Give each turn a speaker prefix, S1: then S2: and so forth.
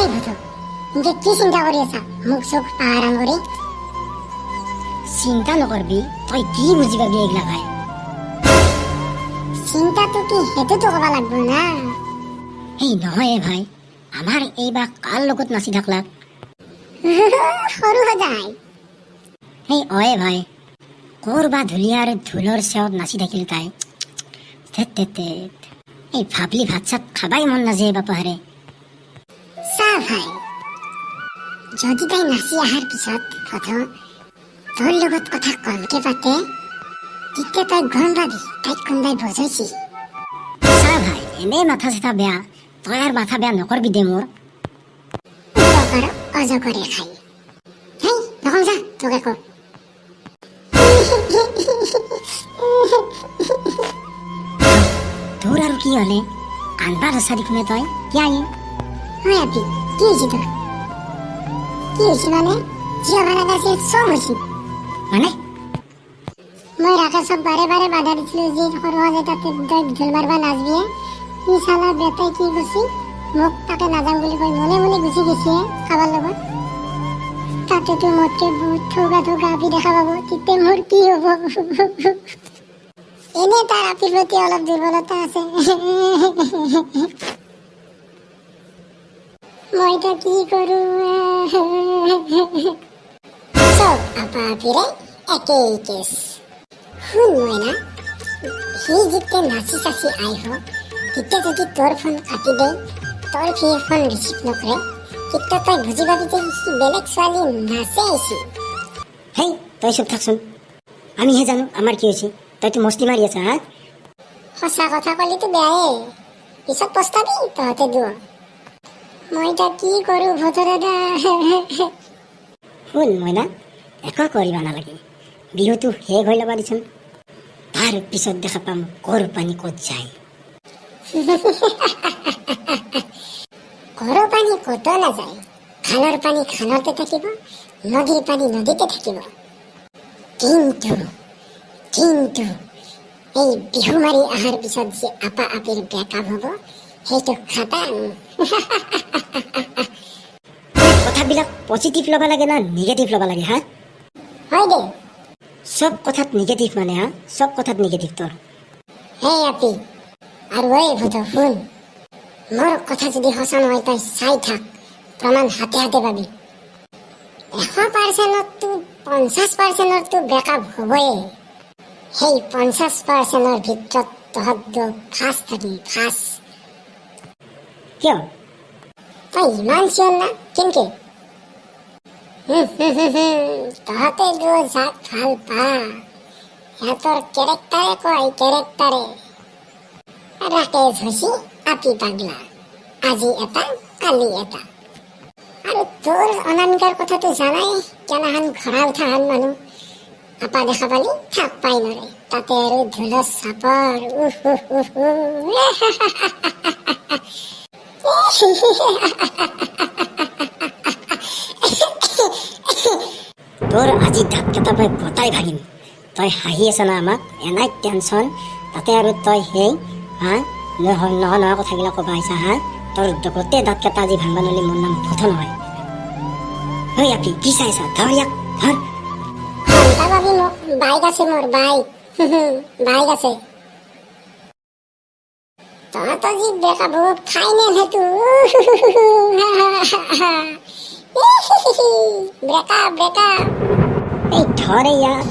S1: এই ভূত, এনকে কি চিন্তা কৰি আছা মুখ চুখ পাহাৰাং কৰি?
S2: চিন্তা নকৰবি, তই কি বুজি পাবি এইগিলা ভাই।
S1: চিন্তাটো কি সেইটোতো ক'ব লাগব না।
S2: এই নহয় এ ভাই, আমাৰ এইবাৰ কাৰ লগত নাচি থাকলাক?
S1: সৰু সজাই।
S2: এই অয়ে ভাই, ক'ৰ বা ঢুলীয়াৰ ঢোলৰ চেৱত নাচি থাকিল তাই। ধেত ধেত ধেত, এই ভাবলি ভাত চাত খাবাই মন নাযায় বাপাহাৰে।
S1: চা ভাই, যদি তাই নাচি অহাৰ পিছত ফটো তোৰ লগত কথা কমকে পাতে, তেতিয়া তই গম পাবি তাইক কোনোবাই বজাইছি।
S2: চা ভাই, এনেই মাথা চাথা বেয়া, তই আৰু মাথা বেয়া নকৰবি দে মোৰ।
S1: উপকাৰ অজগৰে খায়। হেই, নকম যা তোক একো।
S2: তোৰ আৰু কি হ'লে কান্দবা ধৰছা দেখোন তই, কিয়া ই?
S1: ঐ আপি, কি হৈছে তোৰ? কি হৈছে মানে? যি হ'ব নালাগিছিল চব হৈছে।
S2: মানে?
S1: মই ৰাকেশক বাৰে বাৰে বাধা দিছিলো যে সৰু সজাই তাতে তই ঢোল মাৰবা নাচবিয়ে। সি চালা বেটাই কি কৰিছি, মোক তাতে নাযাওঁ বুলি কৈ মনে মনে গুচি গৈছে কাৰোবাৰ লগত। তাতেতো মোতকে বহুত থৌগা থৌগা আপি দেখা পাব, তেতিয়া মোৰ কি হ'ব? এনে তাৰ আপিৰ প্ৰতি অলপ দুৰ্বলতা আছে। মই এতিয়া কি কৰো? চব আপা আপিৰে একেই কেছ। শুন মইনা, সি যেতিয়া নাচি চাচি আহিব, তেতিয়া যদি তোৰ ফোন কাটি দিয়ে, তোৰ ফি ফোন ৰিচিভ নকৰে, তেতিয়া তই বুজি পাবি যে সি বেলেগ ছোৱালী নাচে আহিছি।
S2: হেই, তই চুপ থাকচোন, আমিহে জানো আমাৰ কি হৈছে। তইতো মস্তি মাৰি আছা হা?
S1: সঁচা কথা ক'লেতো বেয়াই, পিছত পস্তাবি তহঁতে দুয়ো। মই এতিয়া কি কৰোঁ ভূত দাদা?
S2: শুন মইনা, একো কৰিব নালাগে, বিহুটো শেষ হৈ ল'বা দিচোন, তাৰ পিছত দেখা পাম ক'ৰ পানী ক'ত যায়।
S1: ঘৰৰ পানী ক'তো নাযায়। খালৰ পানী খালতে থাকিব, নদীৰ পানী নদীতে থাকিব। কিন্তু কিন্তু এই বিহু মাৰি অহাৰ পিছত যি আপা আপিৰ ব্ৰেকআপ হ'ব, সেইটো খাটাং।
S2: কথাবিলাক পজিটিভ ল'ব লাগে না নিগেটিভ ল'ব লাগে হা?
S1: হয় দে।
S2: চব কথাত নিগেটিভ মানে হা, চব কথাত নিগেটিভ তোৰ।
S1: হেই আপি আৰু ঐ ভূত, শুন, মোৰ কথা যদি সঁচা নহয় তই চাই থাক, প্ৰমাণ হাতে হাতে পাবি। 100 পাৰ্চেণ্টতো 50 পাৰ্চেণ্টৰতো ব্ৰেকআপ হ'বই। সেই 50 পাৰ্চেণ্টৰ ভিতৰত তহঁত ফাৰ্ষ্ট থাকিবি, ফাৰ্ষ্ট।
S2: কিয়?
S1: তই ইমান চিয়ৰ না কেনকে? তহঁতে দুয়ো যাক ভাল পা, সিহঁতৰ কেৰেক্টাৰে কয়, কেৰেক্টাৰে। ৰাকেশ হৈছে আপি পাগলা, আজি এটা কালি এটা। আৰু তোৰ অনামিকাৰ কথাটো জানাই, কেনাহান ঘৰা উঠাহান মানুহ, আপা দেখা পালি থাক পাই নৰে, তাতে আৰু ঢোলৰ চাপৰ, উহ উহ উহ উহ।
S2: তোৰ আজি দাঁত কেইটা মই গোটাই ভাঙিম। তই হাঁহি আছ না আমাক? এনাই টেনচন, তাতে আৰু তই সেই হা নহয় নহয় নহয় কথাবিলাক ক'ব আহিছা হা? তোৰ গোটেই দাঁত কেইটা আজি ভাঙবা নোৱাৰিলে মোৰ নাম ভূত নহয়। ঐ আপি, কি চাই আছা? ধৰ ইয়াক, ধৰ।
S1: ঘণ্টা পাবি মোক, বাইক আছে মোৰ, বাইক বাইক আছে। তহঁতৰ যি ব্ৰেকআপ হ'ব ফাইনেল সেইটো। Breakup breakup.
S2: এই ধৰ ইয়াক।